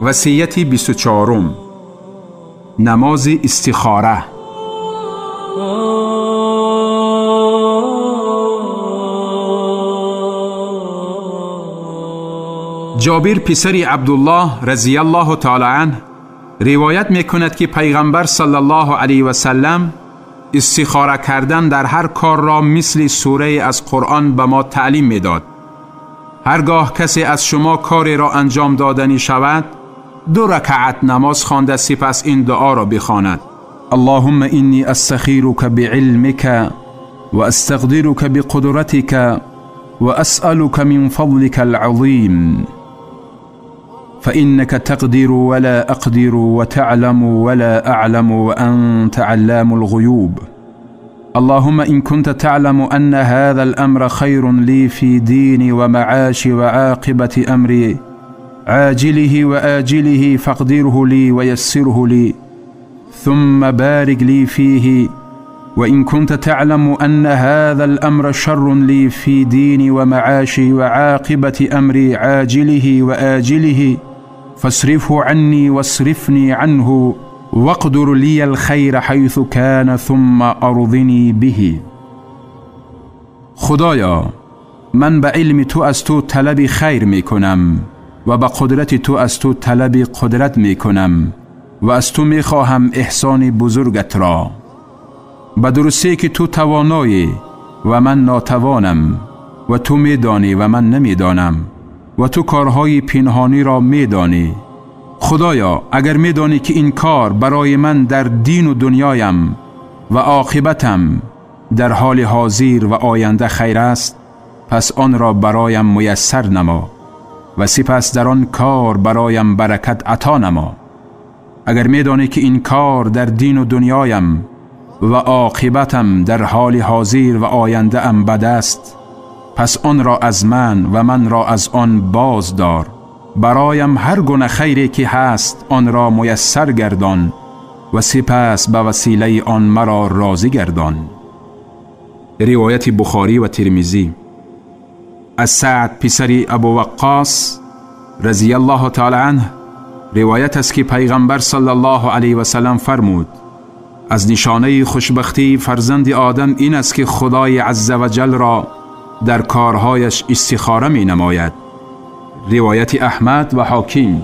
وصیت 24، نماز استخاره. جابر پسر عبدالله رضی الله تعالی عنه روایت میکند که پیغمبر صلی الله علیه و سلم استخاره کردن در هر کار را مثل سوره از قرآن به ما تعلیم میداد. هرگاه کسی از شما کاری را انجام دادنی شود، 2 رکعت نماز خوانده سپس این دعا را بخواند: اللهم اینی استخیرک بعلمک و استقدرک بقدرتک و اسألک من فضلک العظیم فإنك تقدر ولا أقدر وتعلم ولا أعلم وأنت علام الغيوب. اللهم إن كنت تعلم أن هذا الأمر خير لي في ديني ومعاشي وعاقبة أمري عاجله وآجله فاقدره لي ويسره لي ثم بارك لي فيه، وإن كنت تعلم أن هذا الأمر شر لي في ديني ومعاشي وعاقبة أمري عاجله وآجله فاصرفه عني واصرفني عنه واقدر لي الخير حيث كان ثم أرضني به. خدایا، من به علم تو از تو طلب خیر می کنم و به قدرت تو از تو طلب قدرت می کنم و از تو می خواهم احسان بزرگت را. به درستی که تو توانایی و من ناتوانم و تو میدانی و من نمیدانم و تو کارهای پنهانی را میدانی. خدایا، اگر میدانی که این کار برای من در دین و دنیایم و عاقبتم در حال حاضر و آینده خیر است، پس آن را برایم میسر نما و سپس در آن کار برایم برکت عطا نما. اگر میدانی که این کار در دین و دنیایم و عاقبتم در حال حاضر و آینده ام بد است، پس آن را از من و من را از آن باز دار. برایم هر گونه خیری که هست آن را میسر گردان و سپس به وسیله آن مرا راضی گردان. روایت بخاری و ترمذی. از سعد پسر ابو وقاص رضی الله تعالی عنه روایت است که پیغمبر صلی الله علیه و سلم فرمود: از نشانه خوشبختی فرزند آدم این است که خدای عزوجل را در کارهایش استخاره می نماید. روایت احمد و حاکم.